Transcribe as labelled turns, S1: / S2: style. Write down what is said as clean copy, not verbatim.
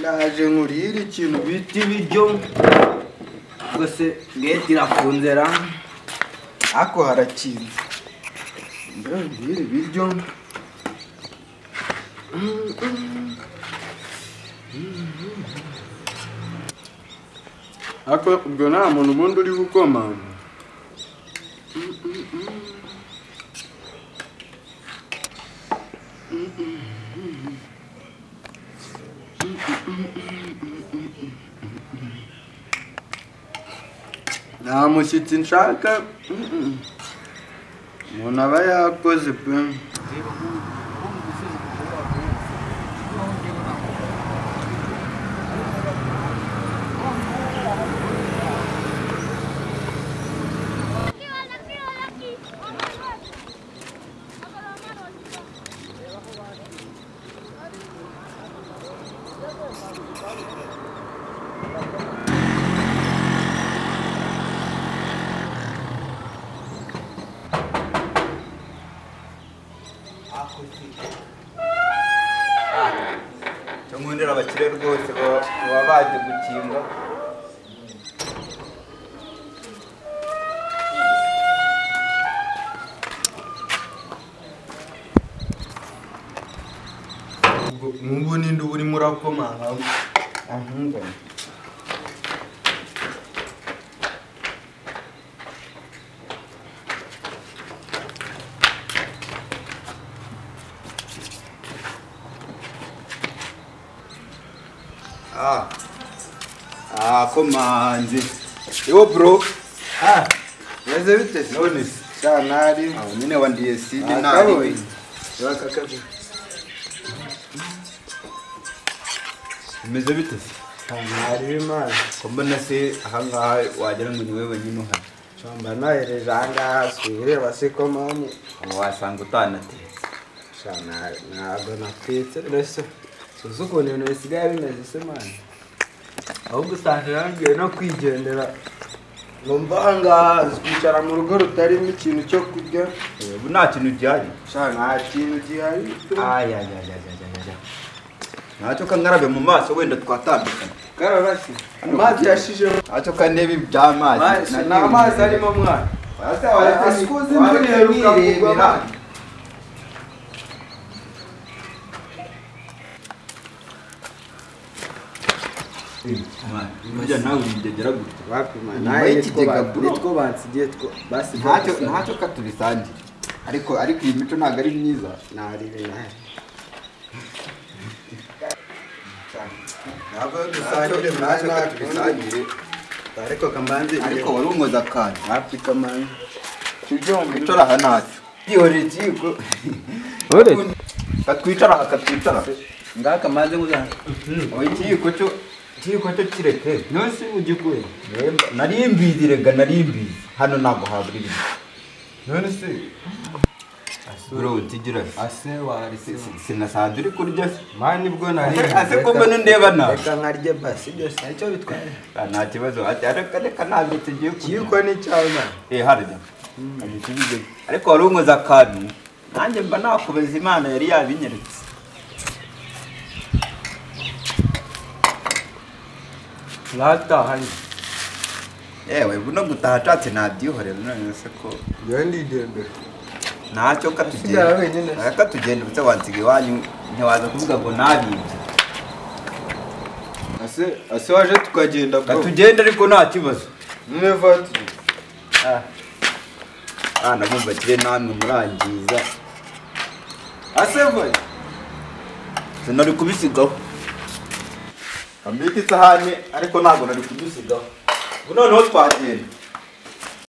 S1: Ndaje nkurire ikintu bita ibiryo. Rwose gate irafunze ra. Ako harakinze. Ndabwira ibiryo. Ako ubwo nta muntu ubundi uri gukoma. Nta mushyitsi nshaka. Umuntu aba yakoze pe.
S2: Nkundira abakire rwose baba baje gukinga.
S1: Ngubu ninde uba urimo urakomanga ahunga?
S2: Komanze. Yo bro.
S1: Meze bite se?
S2: None
S1: se. Sha nari.
S2: Nyine wandiye sidi nari. Meze bite se?
S1: Nari imana.
S2: Ko mbona se ahangaha wagira ngo ni wewe wenyine uhari.
S1: Shamba nahereje ahangaha si ureba se ko mani.
S2: Wasanga utanatetse.
S1: Sha ntabwo natetse rese. Suzi ukuntu ibintu bisigaye bimeze se mani. Ahubwo usanga yambwiye no kwigendera. Numva ahangaha kwicara mu rugo rutarimo ikintu cyo kurya.
S2: Ubu nta kintu gihari.
S1: Sha nta kintu gihari.
S2: Ayayayayayaya. Ntacyo kankarabe mu maso wenda twatandukana.
S1: Karaba se. Amazi yashijemo.
S2: Ntacyo kandebe iby'amazi.
S1: Nta mazi arimo mwana. Asukuza imvura iheruka kugwa.
S2: Burya nawe urigegera gutya.
S1: Wapi man, nawe nitwo bansigiye two basi
S2: ntacyo katubisangire. Ariko iyi mico ntabwo ari myiza.
S1: Nari nari. Ntabwo dusangire
S2: ntacyo katubisangire.
S1: Ariko kambanze
S2: ariko wari unkoza akantu.
S1: Wapi kamani.
S2: Tujye mu mico aha ntacyo. Yihoreye ikiyiko. Katwicara aha katwicara.
S1: Ngaka maze nguza.
S2: Oya ikiyiko cyo ikiyiko cyo kireke.
S1: None se ugikuye?
S2: Nari mbizi rega nari mbizi. Hano ntabwo habura ibiryo.
S1: None se
S2: bro ntigira
S1: ase wari
S2: sinasanze uri kurya se.
S1: Mani bwo nari.
S2: Ase ko mbona ndeba nawe.
S1: Reka nkarye basi byose ntacyo bitwaye.
S2: Nta kibazo. Ati reka ntabwo tugiye kurya.
S1: Ikiyiko ni cyawe man.
S2: Harya. Ariko wari unkoza akantu. Nanjye mba nakubeza Imana yari yabinyeretse.
S1: Natahanye.
S2: Yewe buno gutaha nshatse nabyihorera none se ko
S1: njyewe ndigendera.
S2: Ntacyo katugenda. Katugenda ubutse wansiga iwanyu ntiwaza kuvuga ngo nabibye.
S1: Ase waje tukagenda bro.
S2: Katugenda ariko nta kibazo.
S1: None vatiri.
S2: Nabumva kire namwe murangiza.
S1: Ase vayi.
S2: Sinari kubisigaho. Ambika isahani ariko ntabwo nari kubisigaho. Ubu noneho twagenda.